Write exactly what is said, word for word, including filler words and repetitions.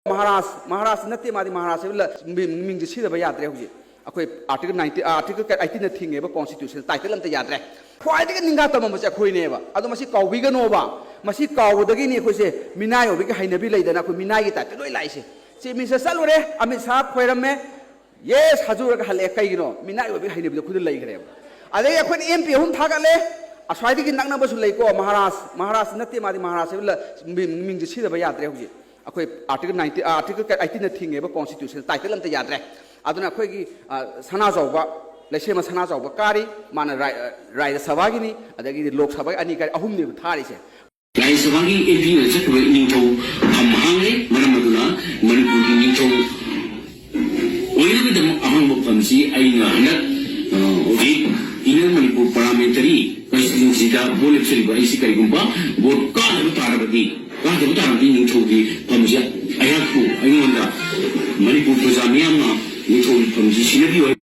ꯃꯍꯥꯔꯥꯖ, ꯃꯍꯥꯔꯥꯖ ꯅꯠꯇꯦ, ꯃꯥꯗꯤ ꯃꯍꯥꯔꯥꯖ ꯍꯥꯏꯕ ꯂ-, ꯃꯤ-, ꯃꯤꯡꯁꯦ ꯁꯤꯖꯤꯟꯅꯕ ꯌꯥꯗ꯭ꯔꯦ ꯍꯧꯖꯤꯛ꯫ ꯑꯩꯈꯣꯏ Article ninety, Article eighteenꯅ ꯊꯤꯡꯉꯦꯕ, constitutional title ꯑꯝꯇ ꯌꯥꯗ꯭ꯔꯦ꯫ ꯈ꯭ꯋꯥꯏꯗꯒꯤ ꯅꯤꯡꯒꯥ ꯇꯝꯃꯝꯕꯁꯦ ꯑꯩꯈꯣꯏꯅꯦꯕ꯫ ꯑꯗꯣ ꯃꯁꯤ ꯀꯥꯎꯕꯤꯒꯅꯣꯕ꯫ ꯃꯁꯤ ꯀꯥꯎꯕꯗꯒꯤꯅꯤ ꯑꯩꯈꯣꯏꯁꯦ ꯃꯤꯅꯥꯏ ꯑꯣꯏꯕꯒꯤ ꯍꯩꯅꯕꯤ ꯂꯩꯗꯅ ꯑꯩꯈꯣꯏ ꯃꯤꯅꯥꯏꯒꯤ typeꯇ ꯂꯣꯏ ꯂꯥꯛꯏꯁꯦ꯫ Chief Minister ꯆꯠꯂꯨꯔꯦ, ꯑꯃꯤꯠ ꯁꯥꯍ ꯈꯣꯏꯔꯝꯃꯦ, yes ꯍꯖꯨꯔꯒ ꯍꯜꯂꯛꯑꯦ꯫ ꯀꯩꯒꯤꯅꯣ? ꯃꯤꯅꯥꯏ ꯑꯣꯏꯕꯒꯤ ꯍꯩꯅꯕꯤꯗꯣ ꯑꯩꯈꯣꯏꯗ ꯂꯩꯈ꯭ꯔꯦꯕ꯫ ꯑꯗꯒꯤ ꯑꯩꯈꯣꯏꯅ MP ꯑꯍꯨꯝ ꯊꯥꯒꯠꯂꯦ, ꯑꯁ꯭ꯋꯥꯏꯗꯒꯤ ꯅꯛꯅꯕꯁꯨ ꯂꯩꯀꯣ, ꯃꯍꯥꯔꯥꯖ, ꯃꯍꯥꯔꯥꯖ ꯅꯠꯇꯦ, ꯃꯥꯗꯤ ꯃꯍꯥꯔꯥꯖ ꯍꯥꯏꯕ ꯂ-, ꯃꯤ-, ꯃꯤꯡꯁꯦ ꯁꯤꯖꯤꯟꯅꯕ ꯌꯥꯗ꯭ꯔꯦ ꯍꯧꯖꯤꯛ꯫ ꯑꯩꯈꯣꯏ Article ninety, Article eighteenꯅ ꯊꯤꯡꯉꯦꯕ, constitutional title ꯑꯝꯇ ꯌꯥꯗ꯭ꯔꯦ꯫ ꯑꯗꯨꯅ ꯑꯩꯈꯣꯏꯒꯤ, ꯑ, ꯁꯅꯥꯖꯥꯎꯕ, ꯂꯩꯁꯦꯝꯕ ꯁꯅꯥꯖꯥꯎꯕ ꯀꯥꯔꯤ, ꯃꯥꯅ ꯔꯥꯏ-, ꯑ, ꯔꯥꯖ꯭ꯌ ꯁꯚꯥꯒꯤꯅꯤ, ꯑꯗꯒꯤꯗꯤ ꯂꯣꯛ ꯁꯚꯥꯒꯤ ꯑꯅꯤ ꯀꯥꯔꯤ, ꯑꯍꯨꯝꯅꯦꯕ ꯊꯥꯔꯤꯁꯦ꯫ ꯔꯥꯖ꯭ꯌ ꯁꯚꯥꯒꯤ MP ꯑꯣꯏꯅ ꯆꯠꯈꯤꯕ ꯏꯅꯤꯡꯊꯧ ꯐꯝ ꯍꯥꯡꯂꯦ꯫ ꯃꯔꯝ ꯑꯗꯨꯅ ꯃꯅꯤꯄꯨꯔꯒꯤ ꯅꯤꯡꯊꯧ ꯑꯣꯏꯅꯕꯒꯤꯗꯃꯛ ꯑꯍꯥꯡꯕ ꯐꯝꯁꯤ ꯑꯩꯅ ꯍꯟꯗꯛ, ꯑ, ꯍꯧꯖꯤꯛ Inner Manipur Parliamentary Constituencyꯗ vote ꯂꯦꯞꯆꯔꯤꯕ ꯑꯩꯁꯤ ꯀꯔꯤꯒꯨꯝꯕ vote ꯀꯥꯗꯕ ꯇꯥꯔꯕꯗꯤ, ꯀꯥꯗꯕ ꯇꯥꯔꯕꯗꯤ ꯅꯤꯡꯊꯧꯒꯤ ꯐꯝꯁꯤ ꯑꯩꯍꯥꯛꯄꯨ, ꯑꯩꯉꯣꯟꯗ ꯃꯅꯤꯄꯨꯔ ꯄ꯭ꯔꯖꯥ ꯃꯤꯌꯥꯝꯅ ꯅꯤꯡꯊꯧꯒꯤ ꯐꯝꯁꯤ ꯁꯤꯟꯅꯕꯤꯌꯨ ꯍꯥꯏ꯫